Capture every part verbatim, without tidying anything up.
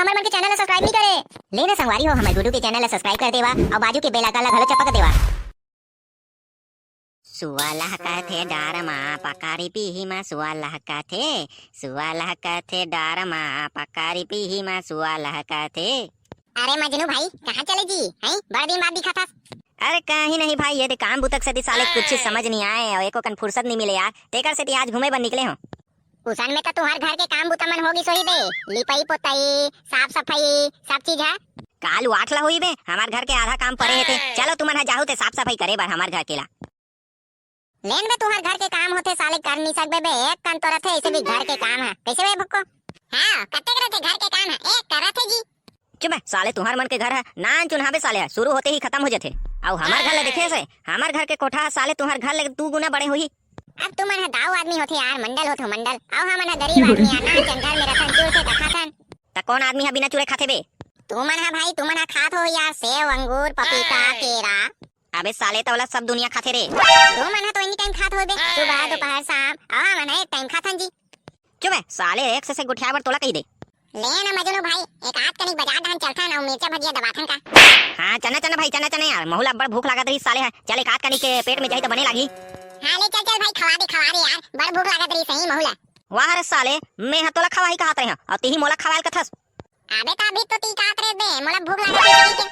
हमर मन के channel ला subscribe नहीं करे। ले ना संगवारी हो, हमर गुड्डू के channel ला subscribe कर देवा अउ बाजू के bell icon ला घलो चपक देवा। सुआ लहकथे डार मा, पकारी पीही मा सुआ लहकथे, सुआ लहकथे डार मा, पकारी पीही मा सुआ लहकथे। अरे मजनू भाई, कहाँ चले जी? हैं? बड़ दिन बाद दिखत हस। अरे कहीं नहीं भाई, ये दे काम बुता के सेती साले कुछ समझ नहीं आए अउ एको कन फुर्सत नहीं मिले यार, तेकर सेती आज घूमे बर निकले हों। उसन में तो तुहर घर के काम बुता मन हो गिस होही बे, लिपई पोतई, साफ सफई, सब चीज है। काल वाट ला होही बे, हमार घर के आधा काम परे हे ते। चलो तुमन ह जाहू ते साफ सफई करे बर हमार घर के ला। लेन बे, तुहर घर के काम होथे साले, कर नहीं सकबे बे, एक कन तो रथे ऐसे भी घर के काम है। कैसे बे भक्को? हाँ, कतेक रथे घर के काम है, एक कर रथे जी। चुप बे साले, तुहर मन के घर है नान चुन हाबे साले, है शुरू होते ही खत्म हो जाथे। अउ हमार घर ला देखे से, हमार घर के कोठा साले तुहर घर ले दू गुना बड़े होही। अब तुमन ह दाऊ आदमी होथे यार, मंडल होथे मंडल, अउ हमन ह गरीब आदमी आ, नान चुन घर में रथन, जुड़थे त खाथन। त कौन आदमी ह बिना चुरे खाथे बे? तुमन ह भाई, तुमन ह खात हो यार, सेव, अंगूर, पपीता, केरा। अबे साले, तोला सब दुनिया खाथे रे। तुमन ह तो any time खात होबे, सुबह, दोपहर, शाम, अउ हमन ह एक time खाथन जी। चुप बे साले, एक से, से गोठियाए बर तोला कही दे। ले ना मजनू भाई, एक आध कनिक बाजार डहन चलथन अउ मिर्चा भजिया दबाथन का। हाँ, चलना, चलना भाई, चलना, चलना यार, महू ला अब्बड़ भूख लागत रही साले ह। चल, एक आध कनिक पेट में जाही त बने लागही। हाँ, ले चल, चल भाई, खवा दे, खवा दे यार, बड़ भूख लागत रही सही महू ला। वाह रे साले, मैं ह तोला खवाही कहत रहे हंव, अउ तिही मोला खवायल कथस। अबे त अभी तो ती कहत रहे बे, मोला भूख लागत रही के।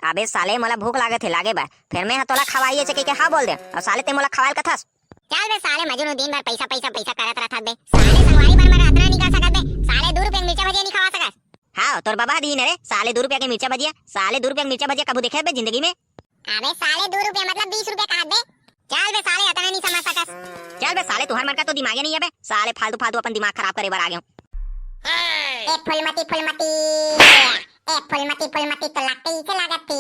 अबे साले, मोला भूख लागत हे लागे बा, फेर मैं ह तोला खवाही ऐसे कहिके हाँ बोल दे, अउ साले ते मोला खवायल कथस। चल बे साले मजनू, दिन भर पैसा, पैसा, पैसा करत रहत बे। साले संगवारी बर मैं अतना नहीं कर सकत बे। साले दू रुपया के मिर्चा भजिया नहीं खवा सकस। हाँ, तोर बाबा दीन रे, साले दू रुपया के मिर्चा भजिया, साले दू रुपया के मिर्चा भजिया कभू देखे बे जिंदगी में? अबे साले दू रुपया मतलब बीस रुपया कहत बे। चल बे साले, अतना नहीं समझ सकस। चल बे साले, तुहर मन का तो दिमागे नहीं है बे। साले फालतू, फालतू अपन दिमाग खराब करे बर आ गए हो। ए फुलमती, फुलमती, ए फुलमती, फुलमती तोला कइसे लागत हे?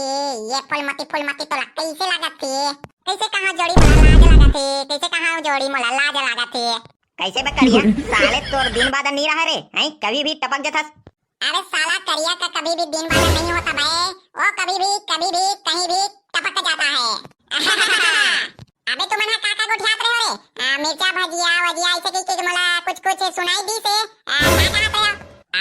ये फुलमती, फुलमती तोला कइसे लागत हे? कइसे कहाँ जोड़ी मोला लाज लागत हे? कइसे कहाँ जोड़ी मोला लाज लागत हे? कइसे बे करिया? साले तोर दिन बादर नहीं रहा रे, हैं? कभी भी टपक जथस। अरे साला करिया का कभी भी दिन बादर नहीं होता बे, वो कभी भी, कभी भी, कहीं भी टपक जाता है। अबे तुमन ह का का गोठियात रहे हो रे? आ, मिर्चा भजिया वजिया ऐसे कहि के मोला कुछ कुछ सुनाई दिस हे। आ, का कहत रहे हो?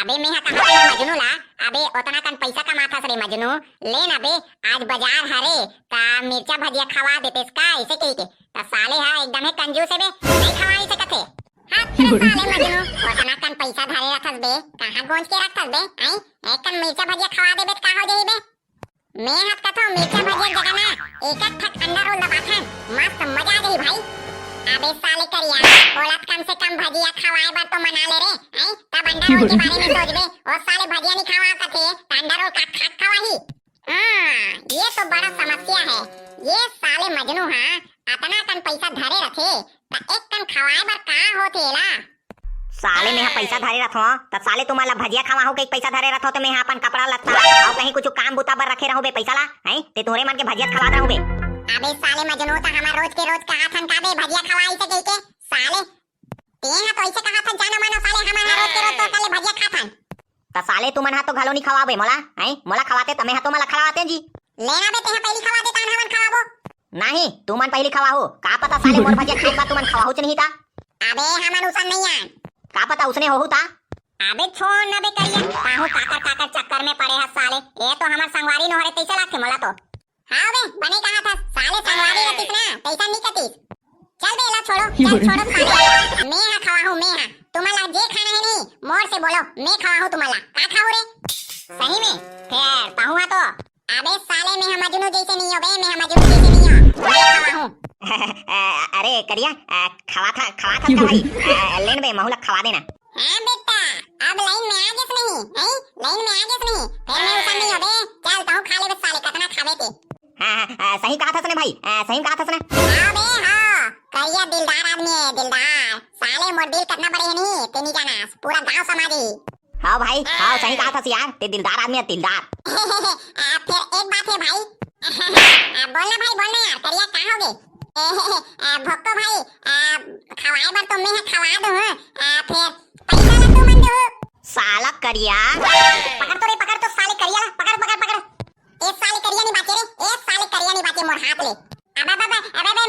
अबे मैं ह कहत रहे मजनू ला, अबे ओतना कन पैसा कमाथस रे मजनू, ले ना बे, आज बाजार हरे, त मिर्चा भजिया खवा देतेस का ऐसे कहि के। त साले ह एकदम हे कंजूस हे बे, नहीं खवाई सकत हे। हट रे साले मजनू, ओतना कन पैसा धरे रखस बे, कहाँ गोंज के रखस बे? आई, एक कन मिर्चा भजिया खवा देबे त का हो जाही बे? मैं ह कथों मिर्चा भजिया के जगह ना एक एक ठक अंडा रोल दबाथन, मस्त मजा आ जाही भाई। अबे साले करिया, ओला त कम से कम भजिया खवाए बर तो मना ले रे, हैं? तब अंडा रोल के बारे में सोचबे, ओ साले भजिया नहीं खवा कथे, त अंडा रोल का खा खवाही? हाँ, ये तो बड़ा समस्या है। ये साले मजनू हा अतना कन पैसा धरे रथे, त एक कन खवाए बर का होथे एला? साले, मेंहा पैसा धरे रथों, त साले तुमन ला भजिया खवाहूं कहिके पैसा धरे रथों, त मेंहा अपन कपड़ा लत्ता अउ कहीं कुछु काम बुता बर रखे रहूं बे पैसा ला, हैं? ते तुहरे मन के भजिया खवात रहूं बे। अबे साले मजनू, त हमर रोज के रोज कहाथन का बे भजिया खवा अइसे कहिके? साले, तेंहा तो अइसे कहाथस जानो मानो साले, हमन ह रोज के रोज तो साले भजिया खाथन। त साले तुमन ह तो घलो नी खवाबे मोला, हैं? मोला खवाते त मेंहा तुमन ला खवाते जी। ले ना बे, तेंहा पहिली खवा दे, तहन हमन खवाबो। नहीं, तुमन पहिली खवाहू। का पता साले मोर भजिया खाए के बाद तुमन खवाहूच नहीं ता। अबे हमन उसन नहीं आन। का पता उसने होहू ता। अबे छोड़ ना बे करिया, काहू काकर काकर चक्कर में पड़े हस साले। ए तो हमर संगवारी नोहरे तइसे लागथे मोला तो। हाँ बे, बने कहाथस, साले संगवारी रहतिस ना, तइसन नहीं कतिस। चल बे, एला छोड़ो, चल छोड़ो साले। मैं हा खवाहूँ, मैं हा। तुमन ला जे खाना हे नहीं, मोर से बोलो, मैं खवाहूँ तुमन ला। का खाहू रे? सही में? फेर पाहूँ हा तो। अबे साले, मैं हा मजनू जइसे नहीं हो बे, मैं हा मजनू जइसे नहीं हो। मैं खवाहूँ। अरे करिया, खवाथा, खवाथा का भाई। लेन बे, महू ला खवा देना। हाँ बेटा, अब लाइन में आ गेस नहीं, हैं? लाइन में आ गेस नहीं। फेर मैं उसन नहीं हो बे। चल, तहूँ खा ले बे साले, कतना खाबे ते। हाँ, हाँ, आ, सही कहाथस ने भाई, आ, सही कहाथस ने। हाँ बे, हाँ, करिया दिलदार आदमी हे, दिलदार। साले मोर दिल कतना बड़े हे नहीं, ते नहीं जानस, पूरा गांव समझ ही। हाँ भाई, हाँ, सही कहाथस यार, ते दिलदार आदमी हे, दिलदार। आ, फेर एक बात हे भाई। आ, बोलना भाई, बोलना यार, करिया का हो गे? आ, भोक्को भाई, आ, खवाए बर तो मैं हा खवा दूँ, आ, फेर पैसा ला तुमन दो। साला करिया। पकड़ तो रे, पकड़ तो साले करिया ला, पकड़, पकड़, पकड़। ए साले करिया नहीं बाचे रे, ए साले करिया नहीं बाचे मोर हाथ ले। अबे, अबे, अबे, अबे,